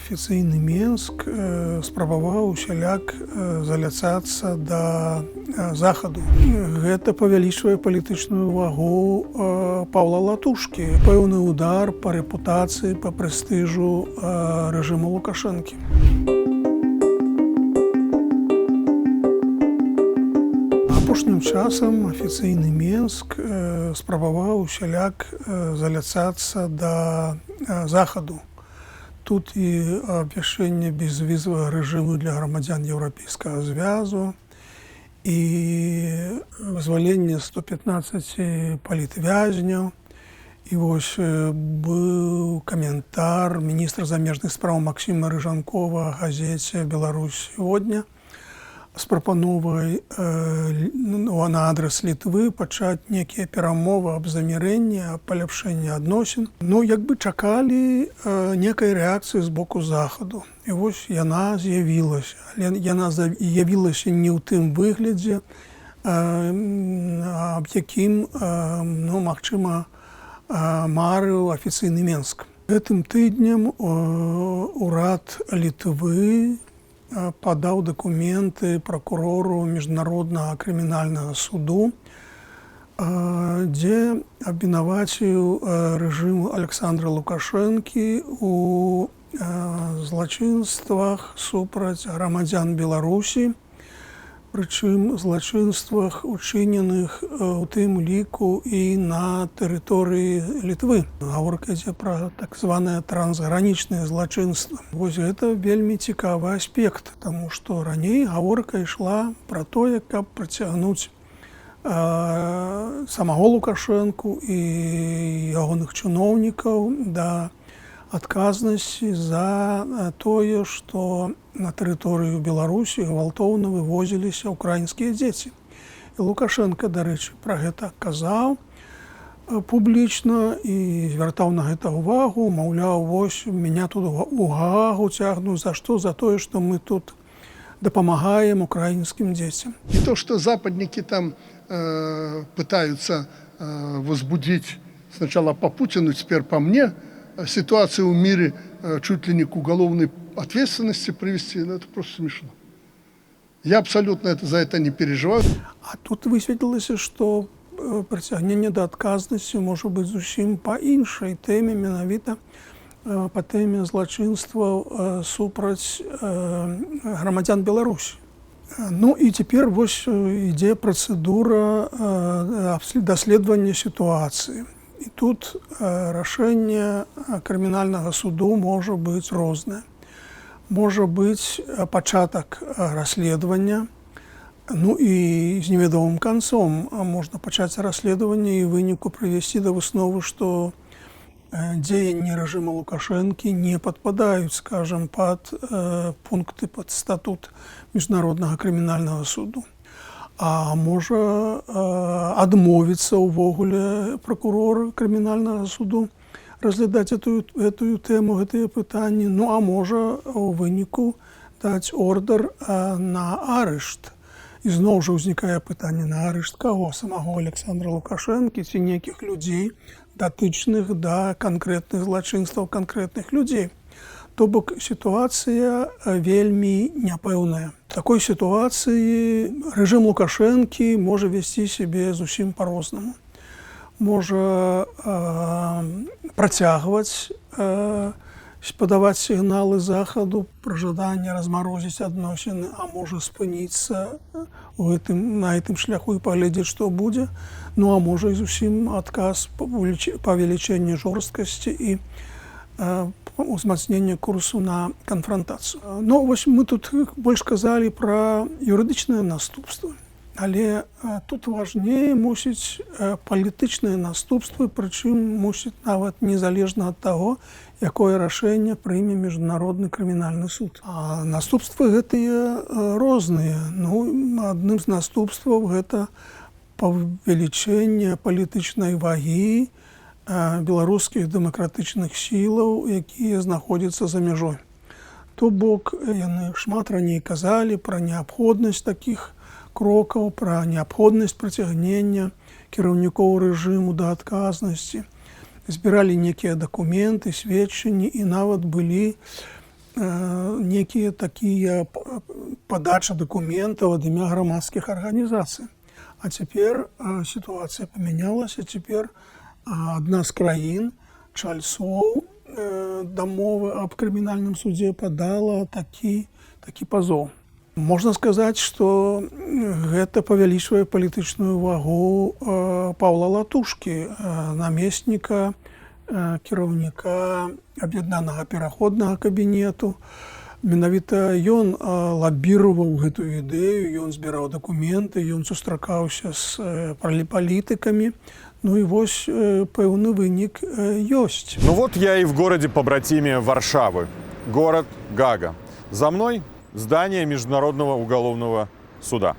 Афіцыйны Менск спрабаваў усяляк заляцацца да захаду. Гэта павялічвае палітычную вагу Паўла Латушкі, пэўны удар па рэпутацыі, па прэстыжу рэжыму Лукашэнкі. Апошнім часам афіцыйны Менск спрабаваў усяляк заляцацца да захаду. Тут і абвяшчэнне безвізавага рэжыму для грамадзян Еўрапейскага звязу, і вызваленне 115 палітвязняў. І вось быў каментар міністра замежных спраў Максіма Рыжанкова газеце «Беларусь сегодня» з прапановай ну, на адрас Літвы пачаць некія перамовы аб замірэнні, аб паляпшэнні адносін. Ну, як бы чакалі некай рэакцыі з боку захаду. І вось яна з'явілася. Але яна з'явілася не ў тым выглядзе, аб якім, ну, магчыма, марыў афіцыйны Менск. Гэтым тыднем урад Літвы падаў дакументы пракурору Міжнароднага крымінальнага суду, дзе абвінаваціў рэжым Александра Лукашэнкі у злачынствах супраць грамадзян Беларусі, прычым злачынствах, учыненых у тым ліку і на тэрыторыі Літвы. Гаворка ідзе пра так званае трансгранічнае злачынства. Вось гэта вельмі цікавы аспект, таму што раней гаворка ішла пра тое, каб прыцягнуць самого Лукашэнку і ягоных чыноўнікаў да адказнасці за тое, што на тэрыторыю Беларусі гвалтоўна вывозіліся украінскія дзеці. І Лукашэнка, дарэчы, пра гэта казаў публічна і звяртаў на гэта ўвагу, маўляў, вось меня тут у Гаагу цягнуць за што? За тое, што мы тут дапамагаем украінскім дзецям. И то, что западники там пытаются возбудить сначала по Путину, теперь по мне, ситуацию в мире чуть ли не к уголовной ответственности привести, ну, это просто смешно. Я абсолютно за это не переживаю. А тут высветлілася, што прыцягненне да адказнасці можа быць зусім па іншай тэме, менавіта па тэме злачынстваў супраць грамадзян Беларусі. Ну і цяпер вось ідзе працэдура даследавання сітуацыі. І тут рашэнне крымінальнага суду можа быць рознае. Можа быць пачатак расследавання, ну і з невядомым канцом. А можна пачаць расследаванне і выніку прывесці да высновы, што дзеянні рэжыма Лукашэнкі не падпадаюць, скажам, пад пункты, пад статут Міжнароднага крымінальнага суду. А можа адмовіцца ўвогуле пракурор крымінальнага суду разглядаць этую тэму, гэтыя пытанні. Ну а можа у выніку даць ордар на арышт. Ізноў жа ўзнікае пытанне: на арышт каго? Самого Александра Лукашэнкі ці нейкіх людзей, датычных да канкрэтных злачынстваў канкрэтных людзей? То бок сітуацыя вельмі няпэўная. Такой сітуацыі рэжым Лукашэнкі можа весці сябе зусім па-рознаму. Можа працягваць падаваць сігналы захаду пра жаданне размарозіць адносіны, а можа спыніцца на гэтым шляху і паглядзець, што будзе. Ну а можа і зусім адказ павелічэнне жорсткасці і узмацнення курсу на канфрантацыю. Ну вось мы тут больш казалі пра юрыдычныя наступствы. Але тут важней, мусіць, палітычныя наступствы, прычым, мусіць, нават незалежна ад таго, якое рашэнне прыме Міжнародны крымінальны суд. А наступствы гэтыя розныя. Ну, адным з наступстваў гэта павелічэнне палітычнай вагі беларускіх дэмакратычных сілаў, якія знаходзяцца за мяжой. То бок яны шмат раней казалі пра неабходнасць такіх крокаў, пра неабходнасць прыцягнення кіраўнікоў рэжыму да адказнасці. Збіралі некія дакументы, сведчанні і нават былі некія такія падача дакументаў ад імя грамадскіх арганізацый. А цяпер сітуацыя памянялася, цяпер адна з краін чальцоў дамовы аб крымінальным судзе падала такі пазоў. Можна сказаць, што гэта павялічвае палітычную вагу Паўла Латушкі, намесніка кіраўніка Аб'яднанага пераходнага кабінету. Менавіта ён лабіраваў гэтую ідэю, ён збіраў дакументы, ён сустракаўся з палітыкамі. Ну і вось пэўны вынік ёсць. Ну вот я и в городе побратиме Варшавы. Город Гага. За мной здание Международного уголовного суда.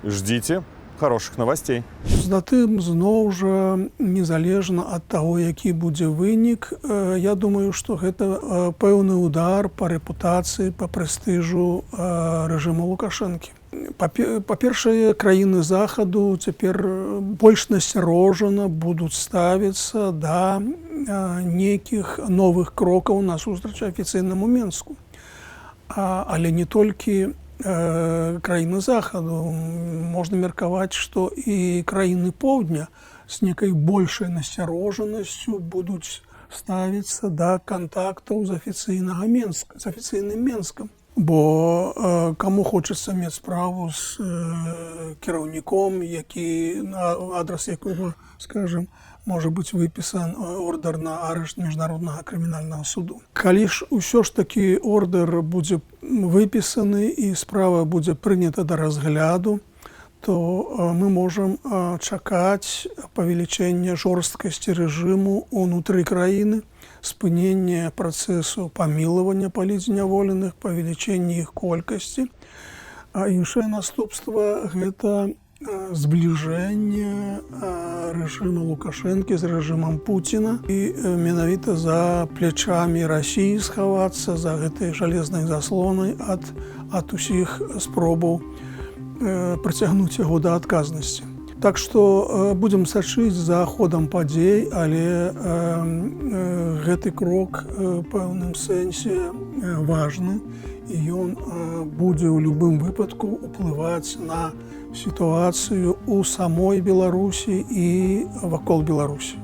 Ждите хороших новостей. Затым, зноў жа, незалежна ад таго, які будзе вынік, я думаю, што гэта пэўны удар па рэпутацыі, па прэстыжу рэжыму Лукашэнкі. Па-першае, краіны Захаду цяпер больш насцярожана будуць ставіцца да нейкіх новых крокаў насустрач афіцыйнаму Менску. Але не толькі краіны Захаду, можна меркаваць, што і краіны поўдня з некай большай насцярожанасцю будуць ставіцца да кантактаў з афіцыйнага Менска, з афіцыйным Менскам. Бо каму хочацца мець справу з кіраўніком, які на адрас якога, скажем, можа быць выпісан ордер на арышт Міжнароднага крымінальнага суду? Калі ж усё ж такі ордер будзе выпісаны і справа будзе прынята да разгляду, то мы можам чакаць павелічэння жорсткасці рэжыму ўнутры краіны, спынення працэсу памілавання палітзняволеных, павелічэння іх колькасці. А іншае наступства — гэта збліжэнне рэжыма Лукашэнкі з рэжымам Пуціна і менавіта за плечамі Расіі схавацца, за гэтай жалезнай заслонай ад усіх спробаў прыцягнуць яго да адказнасці. Так што будзем сачыць за ходам падзей, але гэты крок пэўным сэнсе важны, і ён будзе ў любым выпадку уплываць на сітуацыю ў самой Беларусі і вакол Беларусі.